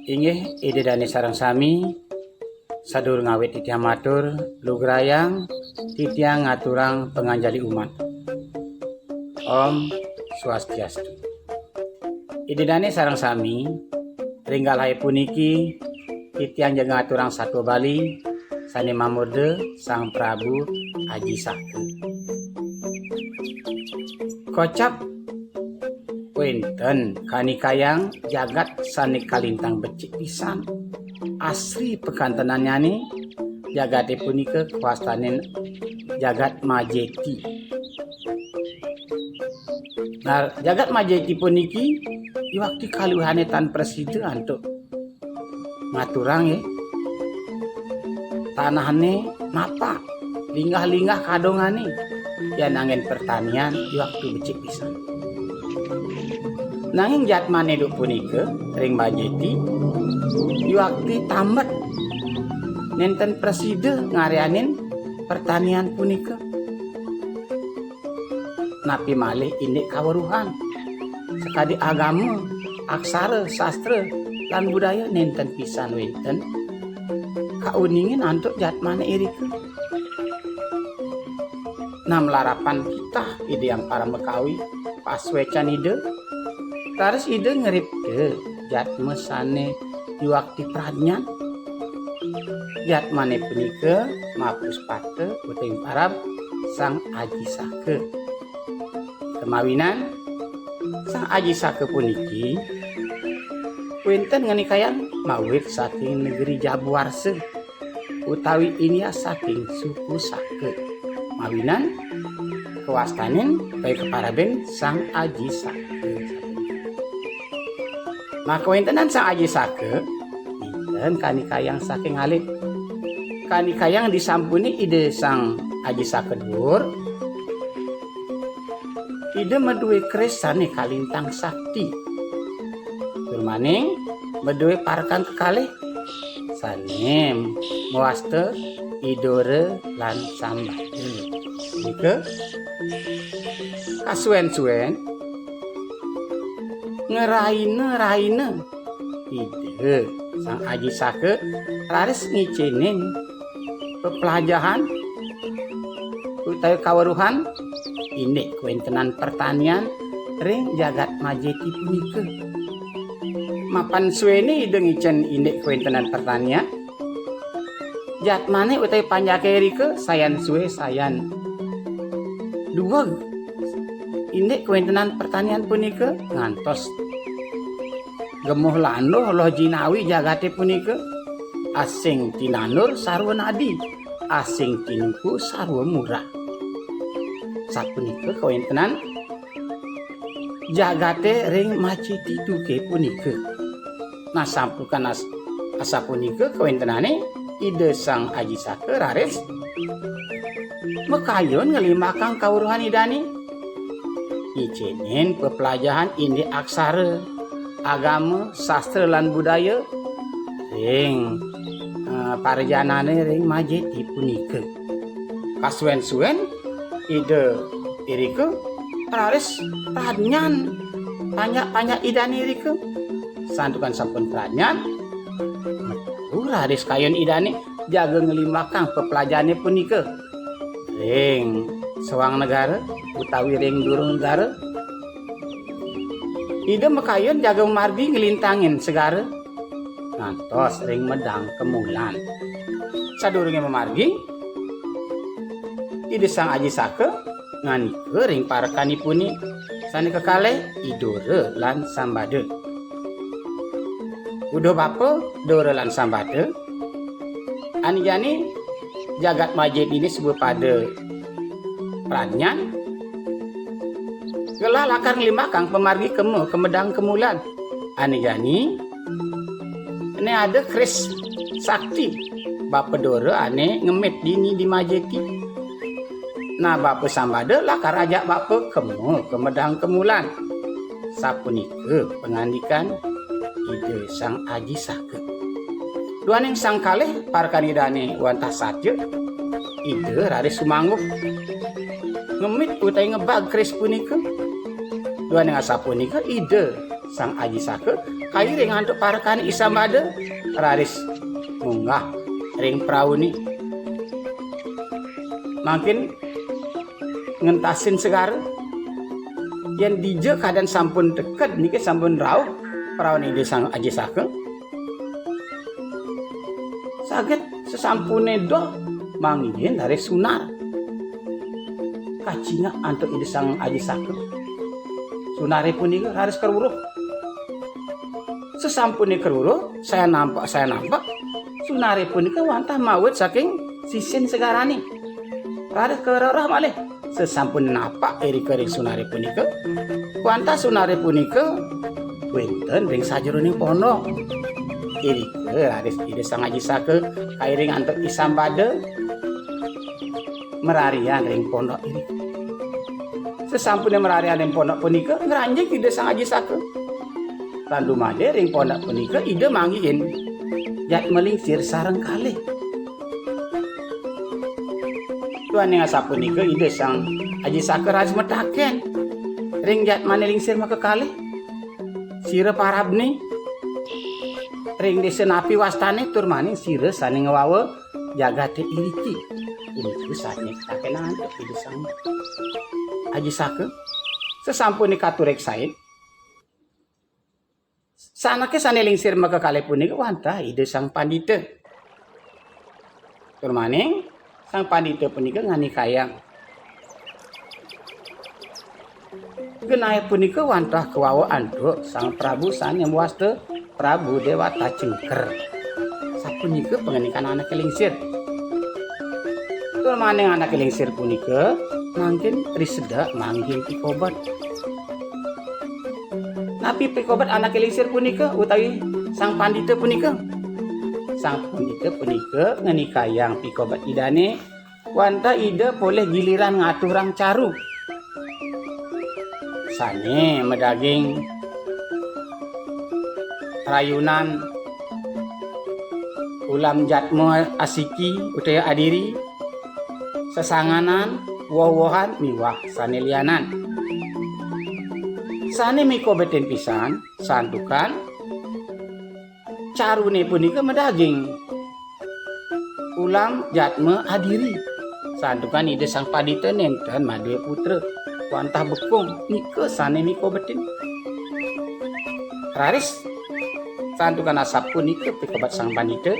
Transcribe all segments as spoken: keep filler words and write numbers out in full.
Inggih, Ida Dane sareng sami, sadurung ngawit titiang matur, lugrayang titiang ngaturang panganjali umat. Om Swastiastu. Ida Dane sareng sami, ring galahe puniki titiang jaga ngaturang satua Bali sane mamurda Sang Prabu Aji Saka. Kocap wenten kanikayang jagat sane kalintang becik pisan. Asri pakantenannyane jagate punika kawastanin jagat Majeti. Nah, jagat Majeti puniki iwakti kaluhane tan prasida antuk ngaturang, nggih. Tanahne napak, linggah-linggah kadongane, yan anggen pertanian iwakti becik pisan. Nanging jatmane duk punika ring Majeti, iwakti tambet nenten prasida ngaryanin pertanian punika. Napi malih indik kaweruhan. Sakadi agama, aksara, sastra, lan budaya nenten pisan wenten kauningin antuk jatmane irika. Nah, malarapan kitah Ida Hyang Paramakawi, pasuecan Ida, raris Ida ngripta jatma sane iwakti pradnyan. Jatmane punika mapuspata utawi parab Sang Aji Saka. Kemawinan Sang Aji Saka puniki wenten nganikayang mawit saking negeri Jabuarsa utawi India saking suku Saka. Mawinan kawastanin utawi kaparabin Sang Aji Saka. Maka wentenan Sang Aji Saka, dinten kanikayang saking alit. Kanikayang disampuni Ida Sang Aji Saka duur, Ida madue keris sane kalintang sakti. Tur maning madue parekan kekalih sane mawasta Idora lan Sambada. Nika kasuwen-suwen ngeraina-raina Ida Sang Aji Saka raris ngicenin peplajahan utawi kaweruhan indik kawentenan pertanian ring jagat Majeti punika. Mapan suene Ida ngicen indik kawentenan pertanian, jatmane utawi panjake irika sayan suwe sayan dueg indik kawentenan pertanian punika ngantos gemuh landuh loh jinawi jagate punika, asing tinandur sarwa nadi, asing tinuku sarwa murah. Sapunika kawentenan jagate ring Majeti duke punika. Nah, sampunkan as-, asapunika kawentenane Ida Sang Aji Saka raris makayun nglimbakang kaweruhan Idane. Ngicenin peplajahan indik aksara, agama, sastra lan budaya ring, eh, parajanane ring Majeti punika. Kasuwen-suwen Ida irika raris pradnyan panjak-panjak Idane irika. Santukan sampun pradnyan, metu raris kayun Idane jaga nglimbakang peplajahane punika ring Sewang Negara utawi ring Durung Negara. Ida makayun jaga mamargi nglintangin segara ngantos ring Medang Kemulan. Sadurunge mamargi, Ida Sang Aji Saka ngandika ring parekanipune sane kekalih, Idora lan Sambada. Uduh bapa Dora lan Sambada, ane jani jagat Majeti dini suba pada pradnyan, gelah lakar nglimbakang pamargi kema ka Medang Kemulan. Ane jani, ene ada keris sakti Bapa Dora ane ngemit dini di Majeti. Nah, Bapa Sambada lakar ajak bapa kema ka Medang Kemulan. Sapunika pangandikan Ida Sang Aji Saka. Duaning sang kalih parekan Idane wantah satya, Ida raris sumangguh ngemit utawi ngebag keris punika. Duaning asapunika Ida Sang Aji Saka kairing antuk parekané I Sambada raris munggah ring praune. Mangkin ngentasin segara. Yén dija kadén sampun teked niki, sampun rauh praune Ida Sang Aji Saka. Saget sasampuné doh manggihin raris sunar. Kacingak antuk Ida Sang Aji Saka. Sunaré punika raris karuruh. Sasampuné karuruh, sayan nampek, sayan nampek, sunaré punika wantah mawit saking sisin segarané. Raris karuruh malih. Sasampun napak irika ring sunaré punika, wantah sunaré punika wénten ring sajeroning pondok. Irika raris Ida Sang Aji Saka kairing antuk I Sambada mararian ring pondok irika. Sasampuné mararian ring pondok punika, ngranjing Ida Sang Aji Saka. Lan dumadé ring pondok punika Ida manggihin jadma lingsir sareng kalih. Duaning asapunika Ida Sang Aji Saka raris mataken ring jadmané lingsir makakalih, sira parabné, ring désa napi wastané, tur maning sira sané ngwawa jagaté iriki? Punika sané takenang antuk Ida Sang Aji Saka. Sasampuné katureksain, sanake sané lingsir makakalih punika wantah Ida Sang Pandita. Tur maning Sang Pandita punika nganikayang genahé punika wantah kawawa antuk Sang Prabu sané mawasta Prabu Déwata Cengker. Sapunika pangandikan anake lingsir. Tur maning anake lingsir punika mangkin risedak manggihin pikobet. Napi pikobet anake lingsir punika utawi Sang Pandita punika? Sang Pandita punika nganikayang pikobet Idane, wantah Ida polih giliran ngaturang caru. Sane madaging rayunan ulam jatma asiki utawi adiri, sesanganan, woh-wohan miwah sane lianan. Sane mikobetin pisan santukan carune punika madaging ulam jatma adiri. Santukan Ida Sang Pandita nenten madue putra, wantah bekung, nika sane mikobetin. Raris santukan asapunika pikobet Sang Pandita,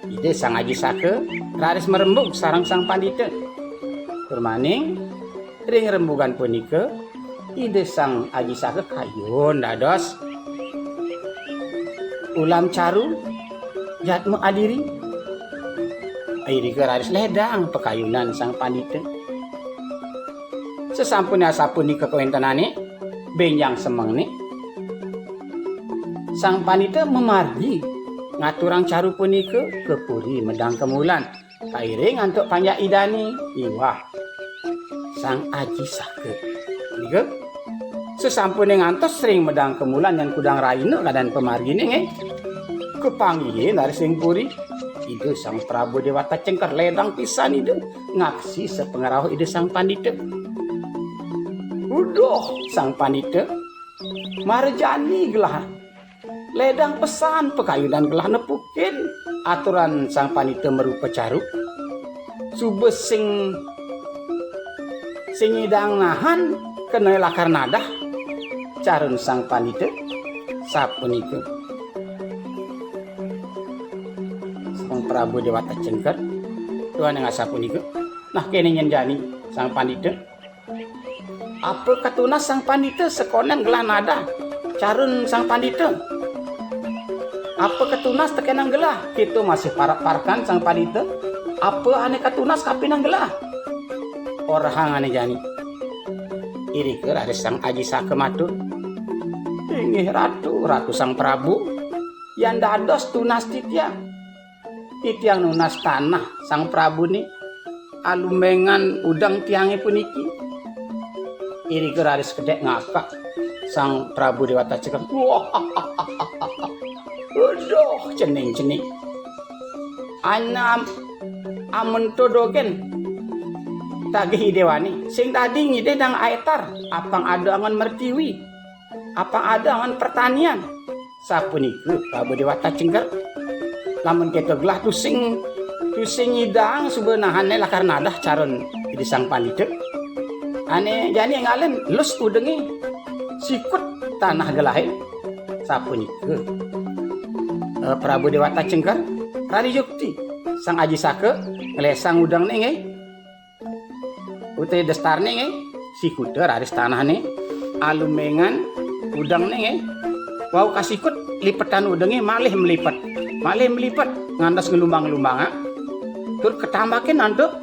Ida Sang Aji Saka raris marembug sareng Sang Pandita. Tur maning ring rembugan punika, Ida Sang Aji Saka kayun dados ulam caru jatma adiri. Irika raris ledang pakayunan Sang Pandita. Sasampune asapunika kawentenane, benjang semengne, Sang Pandita mamargi ngaturang caru punika ka puri Medang Kemulan, kairing antuk panjak Idane miwah Sang Aji Saka. Nika, sasampune ngantos ring Medang Kemulan, yan kudang rahina kadan pamargine, nggih. Kapanggihin raris ring puri, Ida Sang Prabu Dewata Cengker, ledang pisan Ida ngaksi sapangrauh Ida Sang Pandita. Uduh, Sang Pandita, mara jani gelah ledang pesan pakayunan gelah nepukin aturan Sang Pandita marupa caru. Suba sing, sing nyidang nahan kena lakar nadah carun Sang Pandita, sapunika. Sang Prabu Dewata Cengker, duaning asapunika. Nah, kene nyen jani Sang Pandita. Apa katunas Sang Pandita sakonden gelah nadah carun Sang Pandita? Apa katunas tekenang gelah? Kita masih parak-parakan Sang Pandita. Apa ane katunas kapinang gelah? Orahang ane jani. Irika raris Sang Aji Saka matur, "Inggih Ratu, Ratu Sang Prabu, yan dados tunas titiang. Titiang nunas tanah Sang Prabune alumbengan udeng tiange puniki." Irika raris kedek ngakak Sang Prabu Dewata Cengker. Wah, aduh, cening-cening. Anam amento dogen tagih idewane. Sing dadi ngidih dang aetar, apang ada angon mertiwi, apang ada angon pertanian. Sapunika Prabu Dewata Cengker. Lamun keto gelah tusing, tusing nyidang suba nahané lakar nadah caron Ida Sang Pandita. Ané jani énggalin lus udengé, sikut tanah gelahé. Sapunika, eh, Prabu Dewata Cengker, raris yukti Sang Aji Saka nglesang udengné nggih. Utawi dastarné nggih, sikuta raris tanahné, alumengan udengné nggih. Wau kasikut lipetan udengé malih mlipet, malih mlipet ngantos nglumbang-nglumbangak. Tur katambakin antuk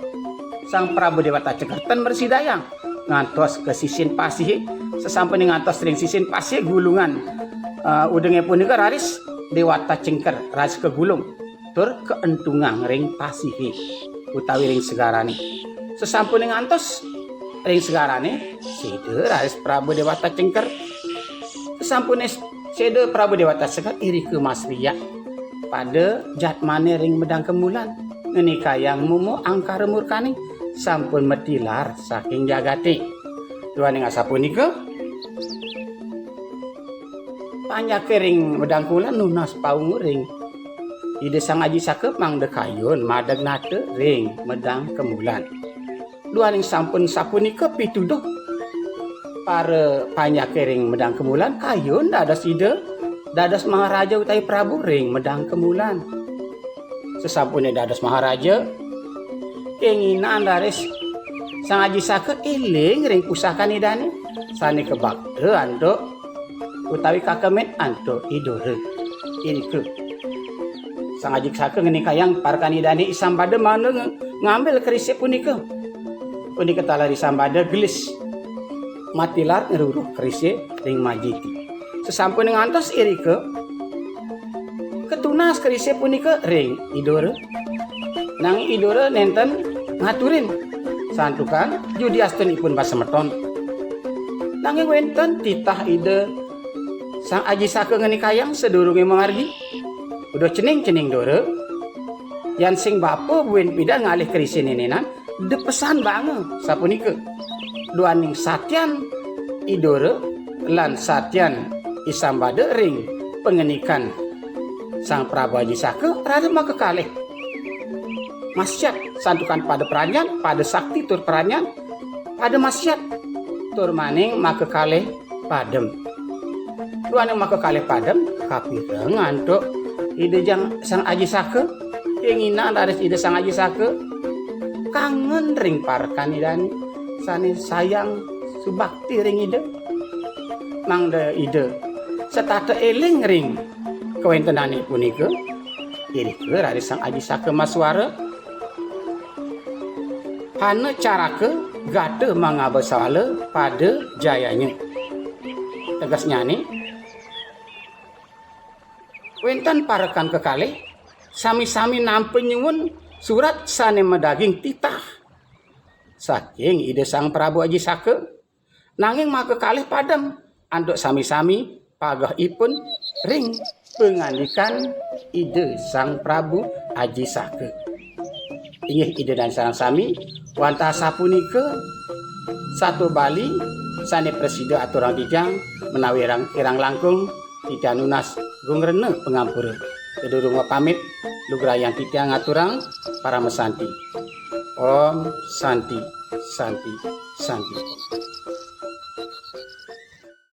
Sang Prabu Dewata Cengker ten mrasidayang ngantos ka sisin pasihé. Sasampuné ngantos ring sisin pasihé gulungan, eh, udengé punika raris Dewata Cengker raris kagulung tur kaentungang ring pasihé utawi ring segarané. Sasampuné ngantos ring segarané, séda raris Prabu Dewata Cengker. Sasampuné séda Prabu Dewata Cengker, irika masriak pada jadmané ring Medang Kemulan, ngenikayang momo angkara murkané sampun matilar saking jagaté. Duaning asapunika, panjaké ring Medang Kemulan nunas paungu ring Ida Sang Aji Saka mangda kayun madeg nata ring Medang Kemulan. Duaning sampun sapunika pituduh para panjaké ring Medang Kemulan, kayun dados Ida, dados Maharaja utawi Prabu ring Medang Kemulan. Sasampuné dados Maharaja, kenginan raris Sang Aji Saka éling ring pusakané dané sané kabakta antuk utawi kakemit antuk I Dora. Irika Sang Aji Saka ngenikayang parekané dané I Sambada mangda nge-, ngambil kerisé punika. Punika taler I Sambada gelis matilar ngruruh kerisé ring majiti. Sasampuné ngantos irika, katunas kerisé punika ring I Dora. Nanging I Dora nénten ngaturin, santukan yudi astunipun pasemeton. Nanging wénten titah Ida Sang Aji Saka ngenikayang sadurungé mamargi. Uduh cening-cening Dora, yan sing bapa buin pidan ngalih kerisé nénénan, da pesan baanga sapunika. Duaning satyan I Dora lan satyan I Sambada ring pangandikan Sang Prabu Aji Saka, raris makakalih. Masiat santukan pada pranyan, pada sakti tur pranyan, pada masiat tur maning makakalih padem. Duaning makakalih padem, kapireng antuk Ida Jang Sang Aji Saka. Kenginan raris Ida Sang Aji Saka kangen ring parekané dané sané sayang subakti ring Ida. Mangda Ida setata éling ring kawéntenané punika, irika raris Sang Aji Saka masuara, "Hana caraka gata mangabasala pada jayanya." Tegesnyané, wénten parekan kekalih, sami-sami nampa nyuun surat sané madaging titah saking Ida Sang Prabu Aji Saka. Nanging makakalih padem antuk sami-sami pagehipun ring pangandikan Ida Sang Prabu Aji Saka. Inggih Ida dané sareng sami, wantah sapunika satua Bali sané prasida aturang titiang menawi rang-, kirang langkung titiang nunas gung rena pangampura. Sadurung mapamit, lugrayang titiang ngaturang paramasanti. Om Santi, Santi, Santi.